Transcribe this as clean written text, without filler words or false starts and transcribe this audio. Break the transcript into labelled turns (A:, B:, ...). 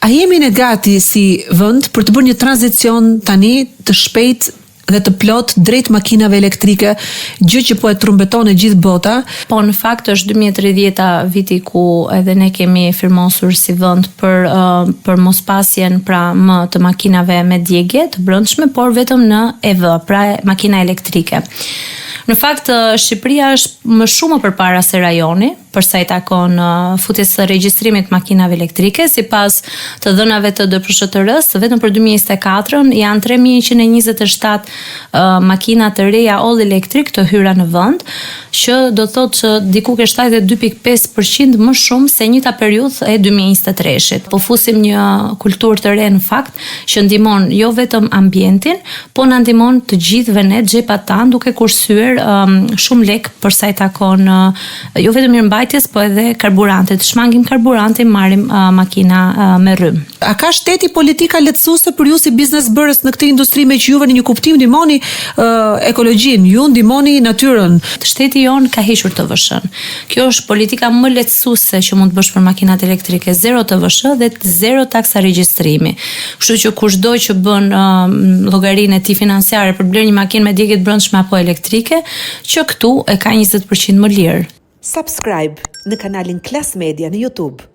A: A jemi ne gati si vend për të bërë një tranzicion tani të shpejtë dhe të plotë drejt makinave elektrike, gjë që po e trumbeton e gjithë bota?
B: Po, në fakt është 2030-a viti ku edhe ne kemi firmosur si vend për për mospasjen pra më të makinave me djegie të brendshme, por vetëm në EV, pra makina elektrike. Në fakt Shqipëria është më shumë më përpara se rajoni, për sa i takon futjes së regjistrimit të makinave elektrike, sipas të dhënave të DPSHTR-së, vetëm për 2024-ën janë 3127 makina të reja all electric të hyra në vend, që do të thotë që diku ke 72.5% më shumë se njëjta periudhë e 2023-shit. Po fusim një kulturë të re në fakt që ndihmon jo vetëm ambientin, po na ndihmon të gjithëve ne xhepat tanë duke kursyer um, shumë lek për sa i takon uh, jo vetëm mirëmbajtjes, po edhe karburantit. Shmangim karburantin, marrim uh, makina uh, me rrymë.
A: A ka shteti politika lehtësuese për ju si biznesbërës në këtë industri meqë juve në një kuptim ndihmoni uh, ekologjinë, ju ndihmoni natyrën?
B: Shteti jonë ka hequr TVSH-n. Kjo është politika më lehtësuese që mund të bësh për makinat elektrike, zero TVSH dhe zero taksa regjistrimi. Kështu që kushdo që bën uh, llogarinë e tij financiare për të blerë një makinë me djegie të brendshme apo elektrike, që këtu e ka 20% më lirë.
A: Subscribe në kanalin Klas Media në YouTube.